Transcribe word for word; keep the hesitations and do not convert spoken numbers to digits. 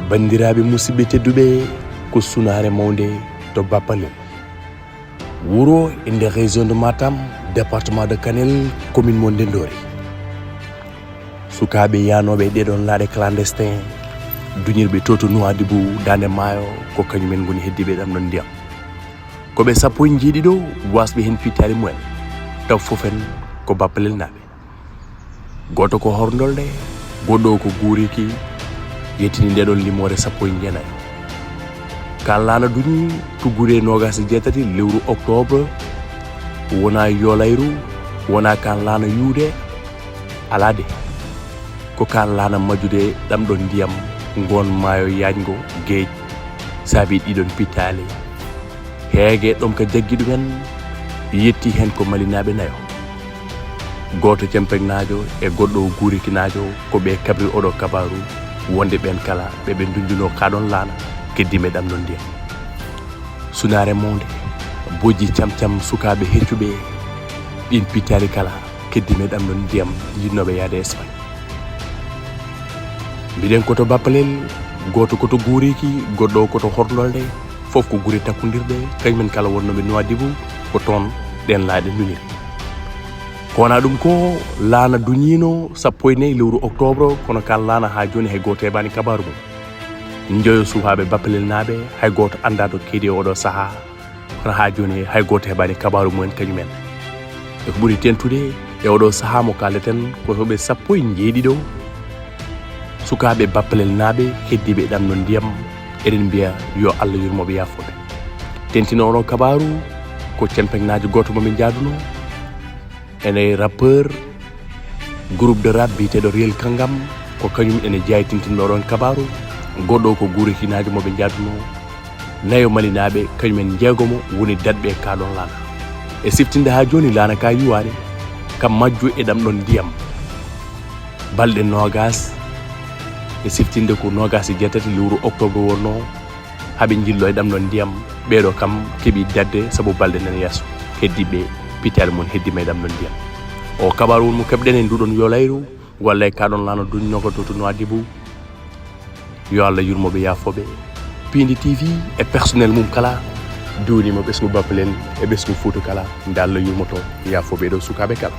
Banndiraaɓe musidɓe tedduɓe, ko sunaare mawnde to Bappalel. Wuro e nder région de Matam, département de Kanel, commune mo Ndendori. Sukaaɓe yaanooɓe e ɗeɗon laaɗe clandestin, duñirɓe to to Nouadhibou, daande maayo, ko kañumen ngoni heddiiɓe ɗam ɗon ndiyam. Ko ɓe sappo e njeeɗiɗo waasɓe heen pittaali mumen, taw fof en ko Bappalel naaɓe. Gooto ko Horndolde, goɗɗo o ko Guuriki, yettini ndeɗon limoore sappo e jeenayi. Kaan laana duñi tuggudi e noogaas e jeetati lewru octobre, wonaa yoolayru, wonaa kaan laana yuude, alaa de. Ko kaan laana majjude ɗam ɗon ndiyam, ngoon maayo yaajngo geej, saabi ɗiɗon pittaali. Heege ɗom ka jaggi ɗumen, yetti heen ko Malinaaɓe nayo. Gooto Cempeŋnaajo e goɗɗo o Guurikinaajo, ko ɓe kabri oɗo kabaaru, wonde ɓeen kala ɓe ɓe nduñjunoo kaa ɗon laana, keddiiɓe ɗam ɗon ndiyam. Sunaare mawnde, bojji cam-cam sukaaɓe heccuɓe, ɗiin pittaali kala, keddiiɓe ɗam ɗon ndiyam, yiɗnooɓe yahde Espagne. Mbiɗen ko to Bappalel, gooto ko to Guuriki, goɗɗo o ko to Horndolde, fof ko gure takkondirɗe, kañumen kala wonnooɓe Nouadhibou, ko toon ɗeen laaɗe nduñiri. Ko wonaa ɗum ko, laana duñiino sappo e nayi lewru octobre, kono kaan laana haa jooni hay gooto heɓaani kabaaru mum. Njoyo sukaaɓe Bappalel naaɓe, hay gooto anndaa to keedi e oɗo sahaa, kono haa jooni hay gooto heɓaani kabaaru mumen kañumen. E ko ɓuri tentude e oɗo sahaa mo kaaleten, ko ɓe sappo e njeeɗiɗo sukaaɓe Bappalel naaɓe heddiiɓe ɗam ɗon ndiyam, eɗen mbiya yo Allah yurmo ɓe, yaafo ɓe. Tentinooɗo kabaaru ko Cempeŋnaajo gooto mo ɓe njaadunoo, ene rappeur, groupe de rap biyeteeɗo Real Kangam, ko kañum ene jeyaa e tintinooɗo on kabaaru. Goɗɗo o ko Guurikinaajo mo ɓe njaadunoo. Nayo Malinaaɓe, kañumen njeegomo woni daɗɓe e kaa ɗon laana. E siftinde haa jooni laana ka yuwaani, ka majju e ɗam ɗon ndiyam. Balɗe noogaas, e siftinde ko noogaas e jeetati lewru octobre wonnoo, haa ɓe njillo e ɗam ɗon ndiyam, ɓeeɗo kam keɓi daɗde sabu balɗe nana yeeso. Heddiiɓe pittaali mum heddiima e ɗam ɗon ndiyam. O kabaaru won mo keɓɗen e nduɗon yoolayru, walla e kaa ɗon laana duñnoo ko to to Nouadhibou. Yo Allah yurmo ɓe, yaafo ɓe. Piindi T V e personnel mum kala, duwniima ɓesngu Bappalel e ɓesngu Fuuta kala, nde Allah yurmoto, yaafo ɓeeɗo sukaaɓe kala.